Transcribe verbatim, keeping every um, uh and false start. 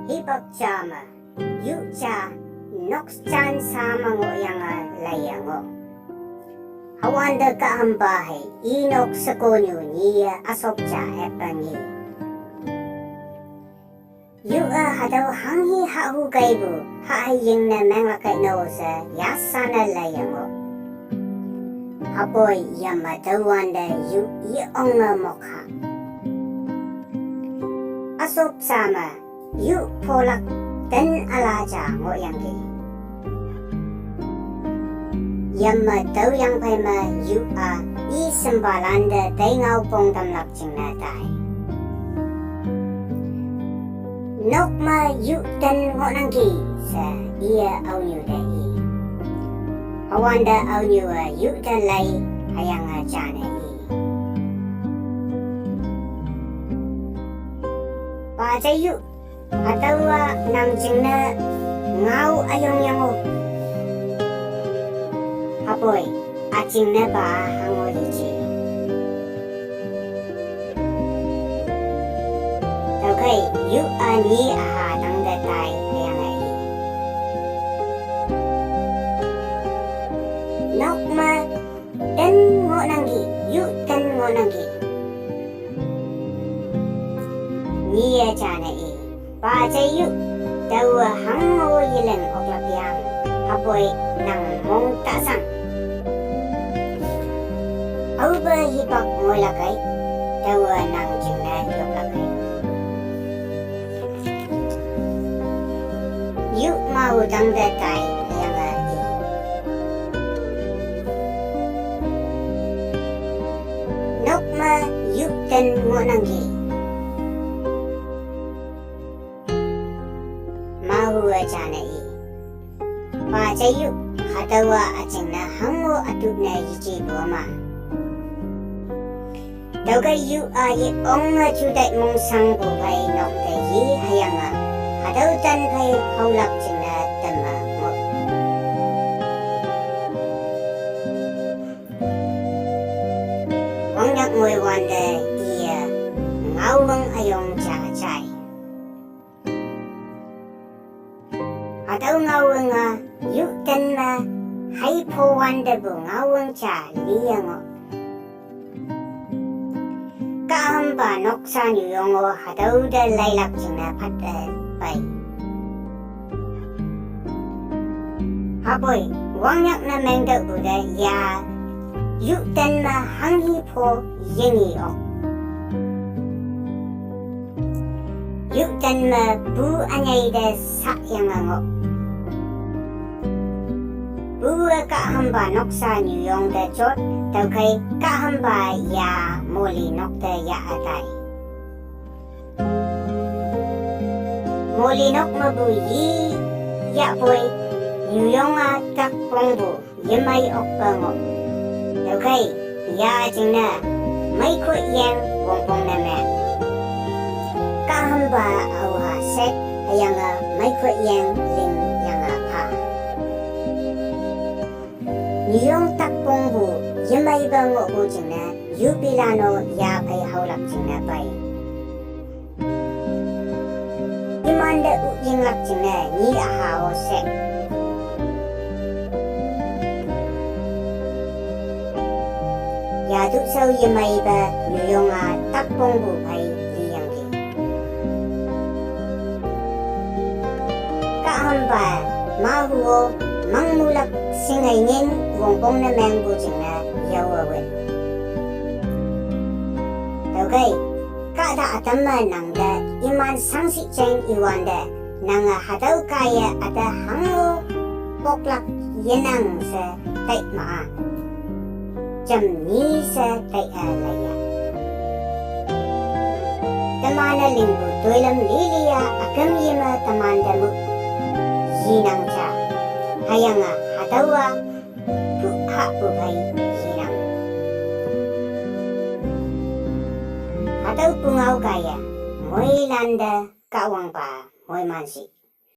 Hipak ja me, yuh ja, nokjan sa me ngohyange laiye ngoh. Hüwante kahhampa hei, i nok shekonyu nyiye üsop ja eppa ngi. Yuh-e hatüo hanghi hahu keipu, hahei yingne menglak kei no she, yasane laiye ngoh. Hüpoi yamme tüowante yuh ye-onge mok ha. Üsop ja me, yuh pholak ten üla ja ngohyangki. Yamme tüoyangphei me yuh-a, i shimpalante teingao pong tamlak jingne tai. Nok me yuh ten ngohnangki, she iye aonyu te i. Hüwante aonyu-e yuh te lei, hüyange jane i. Pajei yuh, hatüowa nang jingne ngao üyong yango. Hüpoi, üjingne pa hango yeje. Tüokhei, yuh-a nyi üha tangte tai hüyange i. Nok me ten ngohnangki, yuh ten ngohnangki. Nyiye jane i, pajei yuh, taowe hango yeling oklak yang, hüpoi nang mong tashang. Aope hipak moilak kei, taowe nang jingne yoplak kei. Yuh mahu tangte tai hüyange i. Nok me yuh ten ngohnangki. Mahu-e jane i. Pajei yuh, hatüowa üjingne hango ütüp ne yejepu ma. Tüokhei yuh-a ye-onge jutai mongshangpu phei nok te yi hüyange, hatüo tan phei haolak jingne tamme ngoh. Wangnyak ngoi wante iye ngaowang üyong ja jai. Hatüo ngaowang-a, yuh ten me, hei pho wantepu ngaowang ja liye ngoh. Kahhampa noksa nyuyong-o hatüo te leilak jingne phat-e pei. Hüpoi, wangnyak ne mengtüohpu te ya, yuh ten me hanghi pho yingi ok. Yuh ten me pu ünyei te sahyange ngoh. Pu-e kahhampa noksa nyuyong te jot, tüokhei kahhampa ya moli nok te yah ütai. Moli nok mepu yi yahpoi, nyuyong-a takpongpu yemei okpe ngoh. Tüokhei, ya jingne, meikhoyeng wongpong ne me. Kahhampa aoha shet hüyange meikhoyeng lingyange pha. Nyuyong takpongpu yemeipe ngohpu jingne, yupilano ya phei haolak jingne pei. Imante u yinglak jingne nyi üha-o she. Yatu shao yemeipe nyuyong-a takpongpu phei liyangki. Kahhampa mahu-o mangmulak shinge ngin wongpong ne mengpu jingne yaowe win. Tüokhei, kahta ütam me nangte iman shangshih jeng iwante, nange hatüo kaiye üte hango poklak yenang she tai ma-a. Jam nyi she tai-e laiya. Teman-e lingpu toilam lili-a üküm yeme temante mu yinang ja. Hüyange hatüowa pu hahpu phei yinang. Hatüo pungao kaiye, moilante Kahwangpa moiman shi.